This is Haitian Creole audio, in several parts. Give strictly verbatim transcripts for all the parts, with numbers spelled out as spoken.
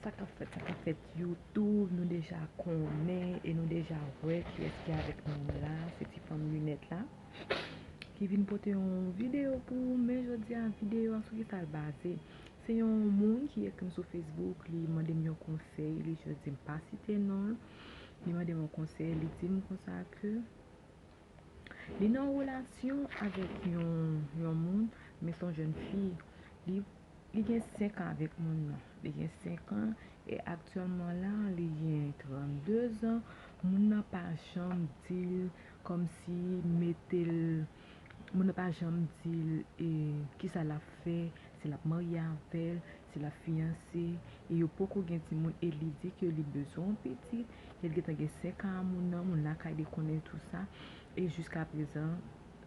Sa k ap fèt, sa k ap fèt YouTube, nou deja konnen e nou deja wè kiyès ki avèk nou la, se ti fanm linèt la ki vin pote yon videyo pou ou, men jodi a videyo a sou ki sa l baze. Se yon moun ki ekri m sou Facebook, li mande m yon konsèy, li jis di m pa site non l, li mande m yon konsèy, li di m konsa ke li nan yon relasyon avèk yon, yon moun, men se yon jèn fi. Li, li gen senk an avèk moun nan. Li gen senk an e aktyèlman la, li gen trannde zan. Moun nan pa janm di l kòmsi mete l, moun nan pa janm di l e, kisa l ap fè, si l ap marye avè l, si l ap fiyanse, e yo poko gen timoun, e li di ke li bezwen yon pitit, e l gentan gen senk an a moun nan, moun lakay li konnen tou sa, e jiska prezan,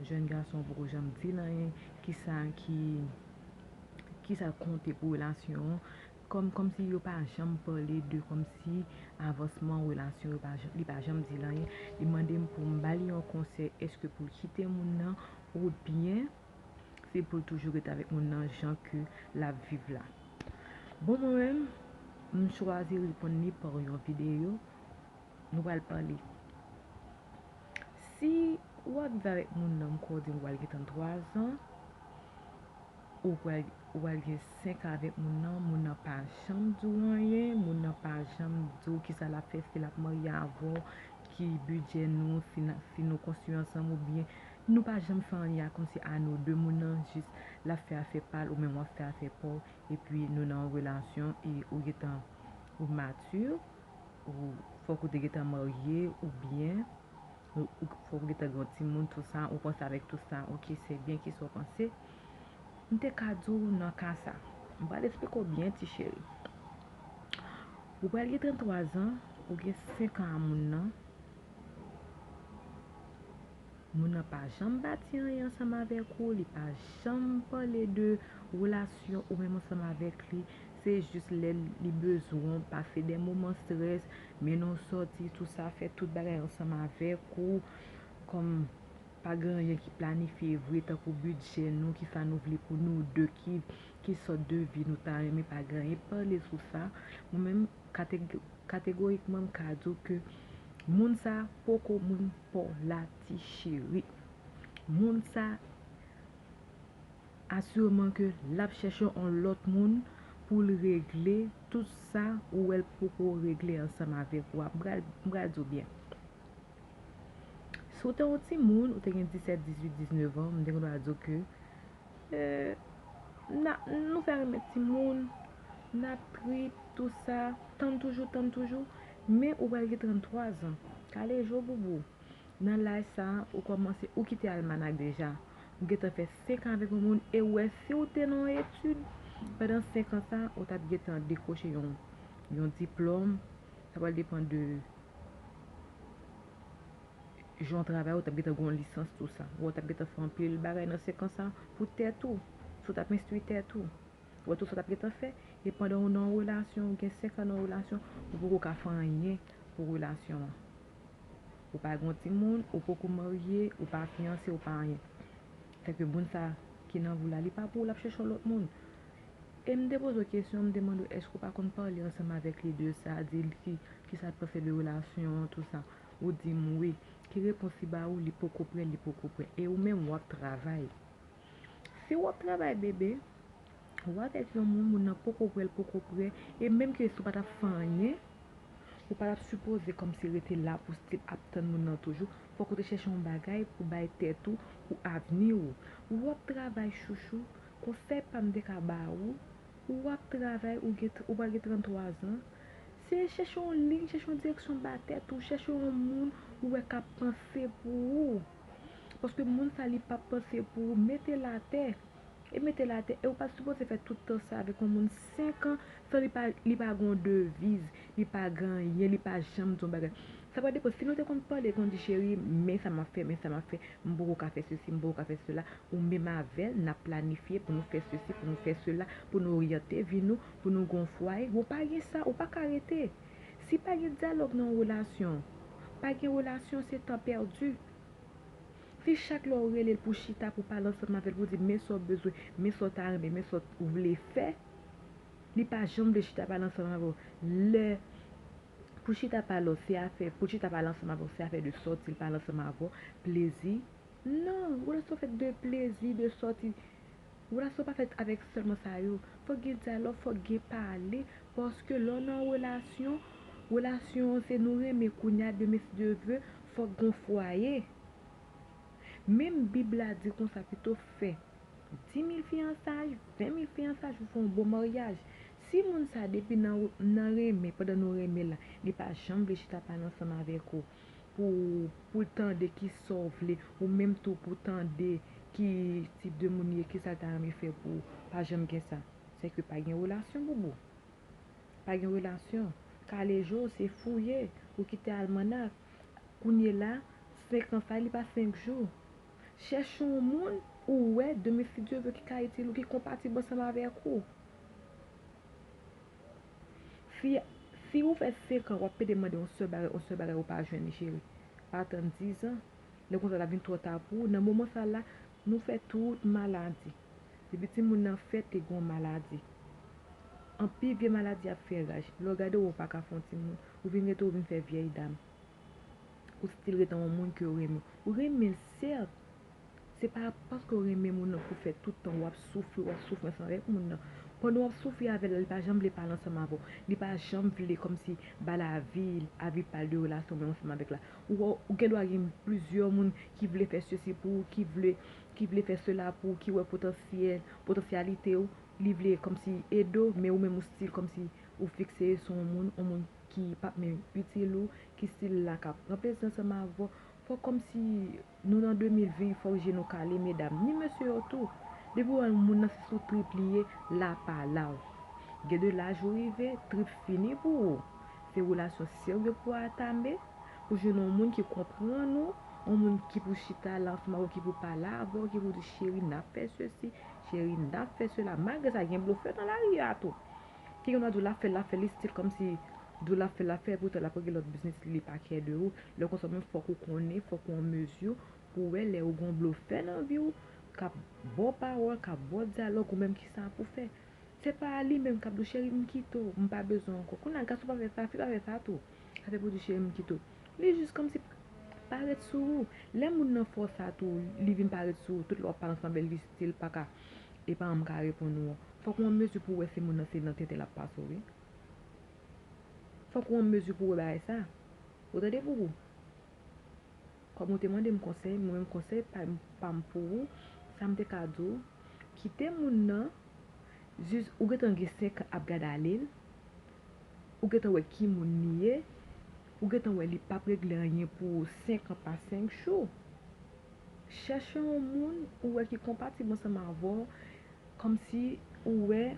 jèn gason an poko janm di l anyen, kisa ki, kisa l konte pou relasyon an, kòm, kòmsi yo pa janm pale de, kòmsi avansman relasyon yo pa janm, li pa janm di l anyen, li mande m pou m ba li yon konsèy, èske pou l kite moun nan, oubyen se pou l toujou ret avèk moun nan jan ke l ap viv la. Bon, mwen menm, m chwazi reponn li pa yon videyo. Nou pral pale. Si w ap viv avèk moun nan, m kwè w di m pral gen trannde zan, ou pral, ou pral gen senk an avèk moun nan, moun nan pa janm di w anyen, moun nan pa janm di w kisa l ap fè, si l ap marye avè w, ki bidjè nou, si n a, si nou konstwi ansanm oubyen nou pa janm fè anyen a kòmsi a nou de, moun nan jis l ap fè afè pa l, ou menm w ap fè afè pa w, epi nou nan yon relasyon e ou gentan, ou mati, ou fòk ou te gentan marye, oubyen ou, ou fòk ou gentan gen yon timoun, tou sa, ou panse avèk tou sa, oke, se byen, kisa w panse? M te ka di w nan ka sa, m pral eksplike w byen, ti cheri. Ou pral gen trannde twa zan, ou gen senk an a moun nan. Moun nan pa janm bati anyen ansanm avèk ou, li pa janm pale de relasyon ou menm ansanm avèk li. Se jis lè li bezwen w, pase de moman strès, mennen w sòti, tou sa, fè tout bagay ansanm avèk ou. Kòm pa gen anyen ki planifye vre, tankou bidjè nou, kisa nou vle pou nou de, ki, ki sòt de vi nou ta renmen, pa gen anyen pale sou sa. Mwen menm, kateg-, kategorikman, m ka di w ke moun sa poko moun pa w la, ti cheri. Moun sa, asireman ke l ap chèche yon lòt moun pou l regle tout sa ou wè l poko regle ansanm avèk ou a. M pral, m pral di w byen. Si w te yon timoun, ou te gen disèt, dizuit, diznèf an, m te gen dwa di w ke, eh, n a, nou fè renmen timoun, n ap trip, tou sa, tann toujou, tann toujou, men ou pral gen trannde twa zan. Kale je w, boubou. Nan laj sa a, ou kòmanse, ou kite almanak deja. Ou gentan fè senk an avèk yon moun, e ou wè si w te nan yon etid, pandan senk an sa a, ou t ap gentan dekwoche yon, yon diplòm. Sa pral depann de jan w travay, ou t ap gentan gen yon lisans, tou sa. Ou t ap gentan fè anpil bagay nan senk an sa a pou tèt ou. Si w t ap enstwi tèt ou. Ou wè tout sa w t ap gentan fè. E pandan w nan yon relasyon, ou gen senk an nan yon relasyon, ou poko ka fè anyen pou relasyon an. Ou pa gen yon timoun, ou poko marye, ou pa fiyanse, ou pa anyen. Fè ke moun sa ki nan vi w la, li pa pou ou, l ap chèche yon lòt moun. E m te poze w kesyon, m te mande w, èske w pa konn pale ansanm avèk li de sa, di l ki, kisa l panse de relasyon an, tou sa. Ou di m wi. Ki repons li ba ou? Li poko prè, li poko prè. E ou menm, w ap travay. Si w ap travay, bebe, ou avèk yon moun, moun nan poko prè, l poko prè, e menm ke si w pa t ap fè anyen, ou pa t ap sipoze kòmsi rete la pou still ap tann moun nan toujou. Fòk ou te chèche yon bagay pou bay tèt ou, pou avni w. W ap travay, chouchou. Konsèy pa m te ka ba ou, w ap travay, ou gen, ou pral gen trannde twa zan. Se chèche yon liy, chèche yon direksyon ba tèt ou, chèche yon moun ou wè k ap panse pou ou. Paske moun sa, li p ap panse pou ou, mete l atè. E mete l atè, e ou pa t sipoze fè tout tan sa avèk yon moun senk an san li pa, li pa gen yon deviz, li pa gen anyen, li pa janm di yon bagay. Sa pral depann, si nou te konn pale, konn di, cheri, men sa m ap fè, men sa m ap fè, m poko ka fè sesi, m poko ka fè sela, ou menm avè l, n ap planifye pou nou fè sesi, pou nou fè sela, pou nou oryante vi nou, pou nou gen yon fwaye. Ou pa gen sa, ou pa ka rete. Si pa gen dyalòg nan yon relasyon, pa gen relasyon, se tan pèdi. Si chak lè w rele l pou chita, pou pale ansanm avè l, pou di men sa w bezwen, men sa w ta renmen, men sa w vle fè, Li pa janm vle chita pale ansanm avè w. Lè pou chita pale w, se afè, pou chita pale ansanm avè w, se afè de sòti, l pale ansanm avè w, plezi. Non, relasyon fèt de plezi, de sòti. Relasyon pa fèt avèk sèlman sa yo. Fòk gen dyalòg, fòk gen pale. Paske lè w nan relasyon, relasyon an se nou renmen kounye a, demen si Dye vle, fòk gen yon fwaye. Menm Bib la di konsa, pito fè di mil fiyansaj, ven mil fiyansaj pou fè yon bon maryaj. Si moun sa depi nan, nan renmen, pandan nou renmen la, li pa janm vle chita pale ansanm avèk ou pou, pou l tande ki sa w vle, ou menm tou pou tande ki tip de moun li ye, ki sa l ta renmen fè pou ou, pa janm gen sa. Se ke pa gen relasyon, boubou. Pa gen relasyon. Kale je w, se fouye, ou kite almanak. Kounye la, senk an sa, li pa senk jou. Chèche yon moun ou wè, demen si Dye vle, ki ka itil ou, ki konpatib ansanm avèk ou. Si, si ou fè senk an, w ap pede mande yon sèl bagay, yon sèl bagay ou pa jwenn li, cheri. Pa tann diz an. Lè konsa, l ap vin twò ta pou ou. Nan moman sa la, nou fè tout maladi. Depi timoun nan fèt, te gen yon maladi. Anpil vye maladi ap fè raj. Lè w gade w, ou pa ka fè yon timoun. Ou vin rete, ou vin fè vyèy dam. Ou still rete yon moun ke w renmen. Ou renmen l, sèt. Se pa paske w renmen moun nan pou fè tout tan w ap soufri, w ap soufri ansanm avèk moun nan. Pandan w ap soufri avè l la, li pa janm vle pale ansanm avè w. Li pa janm vle kòmsi ba l avi, avi pa l de relasyon w menm ansanm avèk la. Ou, ou gen dwa gen plizyè moun ki vle fè sesi pou ou, ki vle, ki vle fè sela pou ou, ki wè potansyèl, potansyalite w, li vle kòmsi ede w, men ou menm ou still kòmsi ou fikse sou yon moun, yon moun ki p ap menm itil ou, ki still la k ap pran plezi ansanm avè w. Fòk kòmsi nou nan de mil ven, fòk je nou kale, medam, ni mesye yo tou. Depi w wè moun nan se sou trip li ye, la pa la w. Gen de laj ou rive, trip fini pou ou. Se relasyon serye pou atame, pou jwenn yon moun ki konprann ou, yon moun ki pou chita la ansanm avè w, ki pou pale avè w, ki pou di, cheri, n ap fè sesi, cheri, n ap fè sela. Malgre sa, gen blofè nan lari a tou. Ki gen dwa di w l ap fè, l ap fè, li still kòmsi di w l ap fè, l ap fè, poutan l ap regle lòt biznis li, li pa kè de ou. Lè konsa menm, fòk ou konnen, fòk ou an mezi pou w wè lè ou gen yon blofè nan vi w, k ap ba w pawòl, k ap ba w dyalòg, ou menm ki sa pou fè. Se pa li menm k ap di w, cheri, m kite w, m pa bezwen w ankò. Kounye a, gason pa fè sa, fi pa fè sa tou. Sa fè pou di, cheri, m kite w. Li jis kòmsi parèt sou ou. Lè moun nan fè w sa tou, li vin parèt sou ou, tout lè w ap pale ansanm avè l, li still pa ka, e pa m ka reponn ou an. Fòk ou an mezi pou w wè se moun nan se nan tenten l ap pase w, wi. Fòk ou an mezi pou w wè bagay sa. Ou tande, boubou? Kòm ou te mande m konsèy, mwen menm konsèy pa, pa m pou ou, sa m te ka di w, kite moun nan, jis ou gentan gen senk an ap gade ale l, ou gentan wè ki moun li ye, ou gentan wè li p ap regle anyen pou ou senk an pa senk jou. Chèche yon moun ou wè ki konpatib ansanm avè w, kòmsi ou wè,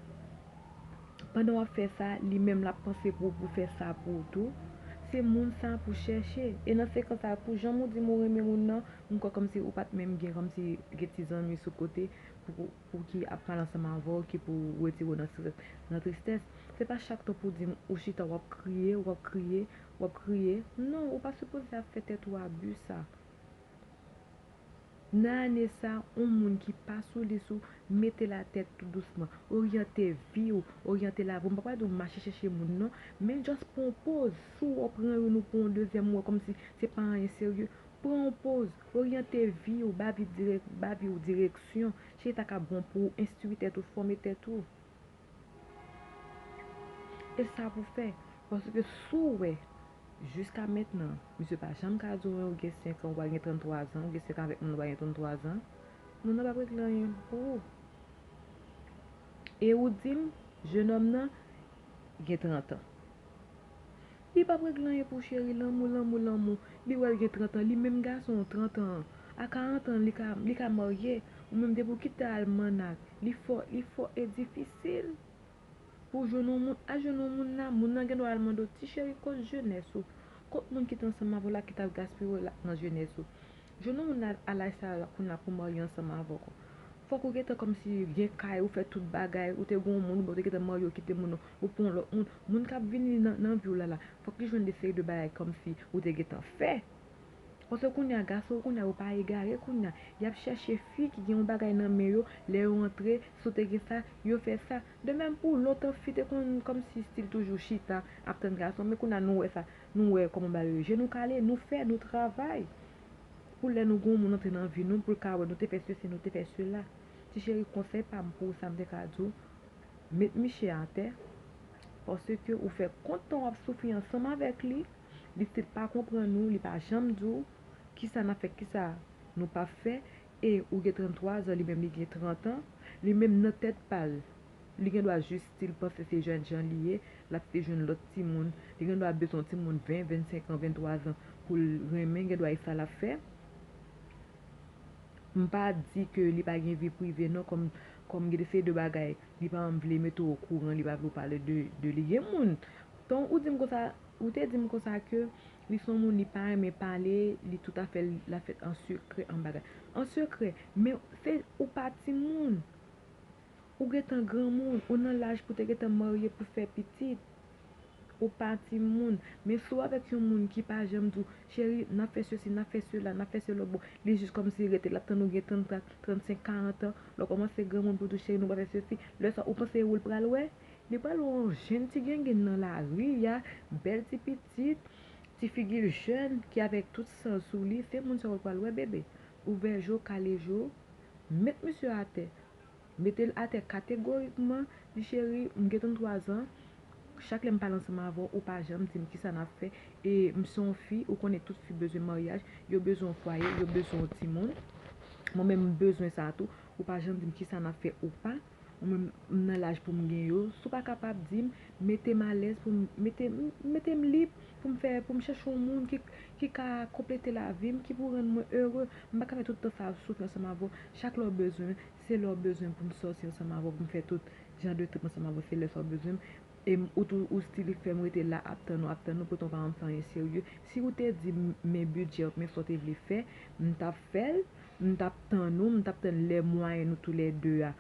pandan w ap fè sa, li menm l ap panse pou ou, pou fè sa pou ou tou. Se moun sa pou chèche. E nan sekans sa, pou jan ou di m ou renmen moun nan, m kwè kòmsi ou pa t menm gen kòmsi gen ti zanmi sou kote pou, pou ki ap pale ansanm avè w, ki pou retire w nan stres, nan tristès. Se pa chak tan pou di m ou chita w ap kriye, w ap kriye, w ap kriye. Non, ou pa sipoze ap fè tèt ou abi sa. Nan ane sa, yon moun ki pa sou lis ou, mete l atè tou dousman. Oryante vi w, oryante lavi w. M pa pral di w mache chèche moun non, men just pran yon poz. Si w pran youn ou pran yon dezyèm, ou wè kòmsi se pa anyen serye, pran yon poz. Oryante vi w, ba vi dirèk, ba vi w direksyon. Chèche sa k ap bon pou ou, enstwi tèt ou, fòme tèt ou. E sa pou fè, paske si w wè, jiska mentnan, misye pa janm ka di w, ou gen senk an, ou pral gen tranntwa zan, ou gen senk an avèk moun, ou pral gen tranntwa zan, moun nan p ap regle anyen pou ou. E ou di m, jenòm nan gen trant an. Li p ap regle anyen pou cheri, lanmou, lanmou, lanmou. Li wè l gen trant an, li menm gason, trant an. A karant an, li ka, li ka marye. Ou menm depi w kite almanak, li fò, li fò e difisil pou w jwenn yon moun. A jwenn yon moun la, moun nan gen dwa al mande w, ti cheri, kot jenès ou? Kot moun ki te ansanm avè w la ki t ap gaspiye w la nan jenès ou? Jwenn yon moun nan a laj sa a kounye a pou marye ansanm avè w. Fòk ou gentan kòmsi gen kay, ou fè tout bagay, ou te gen yon moun, oubyen ou te gentan marye, ou kite moun nan, ou pran yon lòt moun. Moun k ap vini nan, nan vi w la la, fòk li jwenn de seri de bagay kòmsi ou te gentan fè. Paske kounye a, gason kounye a, yo pa egare kounye a. Y ap chèche fi ki gen yon bagay nan men yo, lè yo antre, si w te gen sa, yo fè sa. De menm pou lontan, fi te konn kòmsi stil toujou chita, ap tann gason, men kounye a nou wè sa, nou wè kòman bagay yo, je nou kale, nou fè, nou travay. Pou lè nou gen yon moun antre nan vi nou, pou l ka wè nou te fè sesi, nou te fè sela. Ti cheri, konsèy pa m pou ou, sa m te ka di w, met miche atè, paske ou fè kont tan w ap soufri ansanm avèk li, li stil pa konprann ou, li pa janm di w kisa n ap fè, kisa nou p ap fè, e ou gen tranntwa zan, li menm li gen trant an, li menm nan tèt pa l, li gen dwa jis stil panse se jèn jan li ye, l ap stil jwenn lòt timoun, li gen dwa bezwen yon timoun ven, vennsenk an, venntwa zan pou l renmen, gen dwa e sa l ap fè. M pa di ke li pa gen vi prive non, kòm, kòm gen de seri de bagay, li pa janm vle mete w okouran, li pa vle w pale de, de li. Gen moun, tan ou di m konsa, ou te di m konsa ke li se yon moun, li pa renmen pale, li toutafè, l ap fèt an sekrè, an bagay. An sekrè, men se ou pa timoun. Ou gentan granmoun, ou nan laj pou te gentan marye pou fè pitit. Ou pa timoun. Men si w avèk yon moun ki pa janm di w, cheri, n ap fè sesi, n ap fè sela, n ap fè se lòt bò, li jis kòmsi rete, l ap tann ou gen trant, trannsenk, karant an, lè w kòmanse granmoun pou di w, cheri, nou pral fè sesi, lè sa ou panse e ou l pral wè? Li pral wè yon jenn ti gengen nan lari a, bèl ti pitit, ti figi l jèn, ki avèk tout san sou li, se moun sa yo l pral wè, bebe. Ouvè je w, kale je w, met misye atè. Mete l atè kategorikman, di, cheri, m gen tranntwa zan, chak lè m pale ansanm avè w, ou pa janm di m kisa n ap fè, e m se yon fi, ou konnen tout fi bezwen maryaj, yo bezwen yon fwaye, yo bezwen yon timoun. Mwen menm, m bezwen sa tou, ou pa janm di m kisa n ap fè ou pa. Mwen menm, m nan laj pou m gen yo. Si w pa kapab di m, mete m alèz pou m, mete, mete m lib pou m fè, pou m chèche yon moun ki, ki ka konplete lavi m, ki pou rann mwen ere. M pa ka fè tout tan sa ap soufri ansanm avè w. Chak lè w bezwen, se lè w bezwen pou m sòti ansanm avè w, pou m fè tout jan de trip ansanm avè w, se lè sa w bezwen m. E m, ou tou, ou stil fè m rete la ap tann ou, ap tann ou, poutan w pa janm fè anyen serye. Si ou te di m men bidjè w, men sa w te vle fè, m t ap fè l, m t ap tann ou, m t ap tann lè mwayen nou toulède a,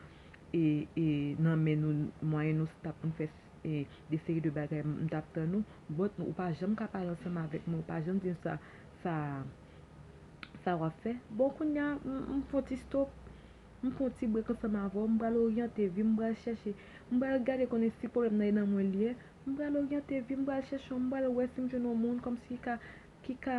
e, e nan men nou, mwayen nou t ap pou n fè, e, de seri de bagay, m t ap tann ou. But ou pa janm ka pale ansanm avèk mwen, ou pa janm di m sa, sa, sa w ap fè. Bon, kounye a, m, m fè yon ti stop. M fè yon ti brek ansanm avè w, m pral oryante vi m, m pral chèche, m pral gade konnen si pwoblèm nan e nan mwen l ye, m pral oryante vi m, m pral chèche, m pral wè si m jwenn yon moun kòmsi ki ka, ki ka,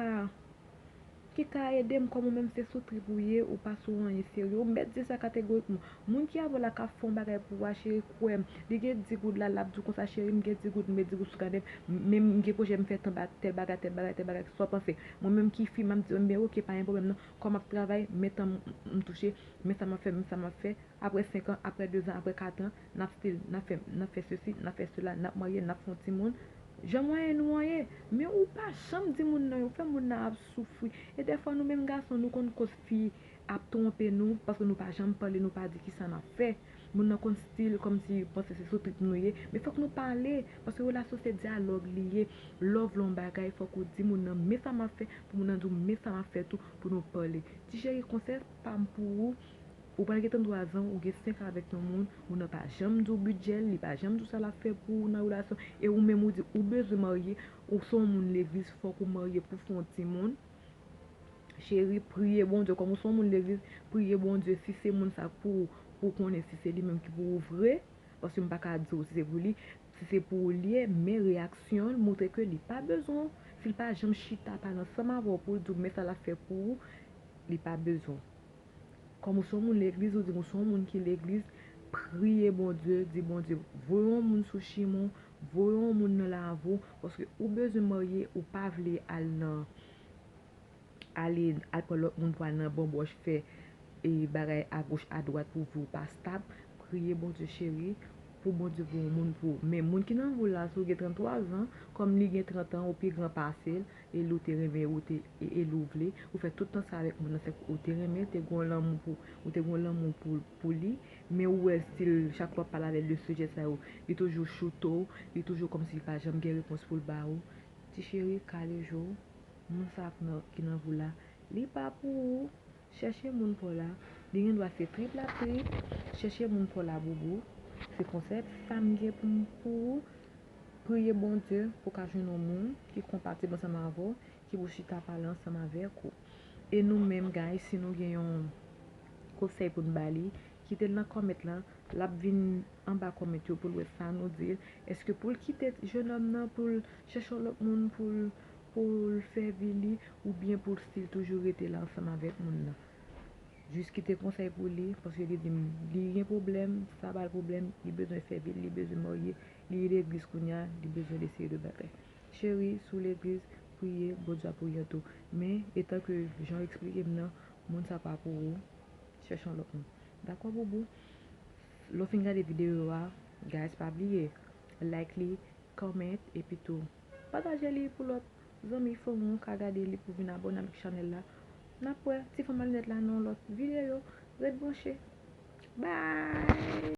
ki ka ede m, kòm ou menm se sou trip ou ye, ou pa sou anyen serye, ou mèt di sa kategorikman. Moun ki avè w la k ap fè yon bagay pou ou a, cheri, kwè m, li gen di goud la, l ap di w konsa, cheri, m gen di goud, m met di goud sou kanè m, men m gen pwojè m fè tèl bagay, tèl bagay, tèl bagay, tèl bagay, sa w panse? Mwen menm ki fi, m ap di w, men oke, pa gen pwoblèm non, kòm m ap travay, men tan m, m touche, men sa m ap fè, men sa m ap fè. Apre senk an, apre de zan, apre kat an, n ap stil, n ap fè, n ap fè sesi, n ap fè sela, n ap marye, n ap fè yon timoun. Jan mwayen nou an ye. Men ou pa janm di moun nan, ou fè moun nan ap soufri. E dèfwa nou menm gason, nou konn koz fi ap twonpe nou, paske nou pa janm pale, nou pa di kisa n ap fè. Moun nan konn stil kòmsi panse se sou trip nou ye. Men fòk nou pale, paske relasyon se dyalòg li ye. Love lan bagay, fòk ou di moun nan, men sa m ap fè, pou moun nan di w, men sa m ap fè tou, pou nou pale. Ti cheri, konsèy pa m pou ou, ou pral gen tranntwa zan, ou gen senk an avèk yon moun, moun nan pa janm di w bidjè l, li pa janm di w sa l ap fè pou ou nan relasyon, e ou menm ou di ou bezwen marye, ou se yon moun legliz, fòk ou marye pou fè yon timoun. Cheri, priye Bondye, kòm ou se yon moun legliz, priye Bondye, si se moun sa pou ou, pou w konnen si se li menm ki pou ou vre, paske m pa ka di w si se pou li, si se pou ou li ye, men reyaksyon l montre ke li pa bezwen w, si l pa janm chita pale ansanm avè w pou l di w men sa l ap fè pou ou, li pa bezwen w. Kòm ou se yon moun legliz, ou di m ou se yon moun ki legliz, priye Bondye, di Bondye, voye yon moun sou chimen w, voye yon moun nan lavi w, paske ou bezwen marye, ou pa vle al nan, ale, al pran lòt moun pou al nan banbòch fè, e, bagay agoch adwat pou vi w pa stab. Priye Bondye cheri, pou Bondye voye yon moun pou ou. Men moun ki nan vi w la, si w gen tranntwa zan, kòm li gen trant an, ou pi gran pase l, e li w te renmen, ou te, e, e li w vle, ou fè tout tan sa avèk moun nan, se ou te renmen, te gen yon lanmou pou, ou te gen yon lanmou pou, pou li, men ou wè stil chak lè w ap pale avè l de sijè sa yo, li toujou choute w, li toujou kòmsi li pa janm gen repons pou l ba ou. Ti cheri, kale je w, moun sa ki nan, ki nan vi w la, li pa pou ou. Chèche moun pa w la. Li gen dwa se trip l ap trip. Chèche moun pa w la, boubou. Se konsèy sa m gen pou m, pou ou. Priye Bondye pou w ka jwenn yon moun ki konpatib ansanm avè w, ki pou chita pale ansanm avèk ou. E nou menm, guys, si nou gen yon konsèy pou n ba li, kite l nan comment lan, l ap vin anba comment yo pou l wè sa nou di l. Èske pou l kite jennonm nan, pou l chèche yon lòt moun, pou l, pou l fè vi li, oubyen pou l still toujou rete la ansanm avèk moun nan? Jis kite konsèy pou li, paske li di m li gen pwoblèm, sa ba l pwoblèm, li bezwen fè vi l, li bezwen marye, li legliz kounye a, li bezwen de seri de bagay. Cheri, si w legliz, priye, Bondye ap priye tou. Men, etan ke jan w eksplike m nan, moun sa pa pou ou, chèche yon lòt moun. Dakò, boubou? Lè w fin gade videyo a, guys, pa bliye, like li, comment, epi tou pataje li pou lòt zanmi fanmi w ka gade li pou vin abòne avèk chanèl la. N ap wè ti fanm a linèt la nan yon lòt videyo. Ret branche. Bye!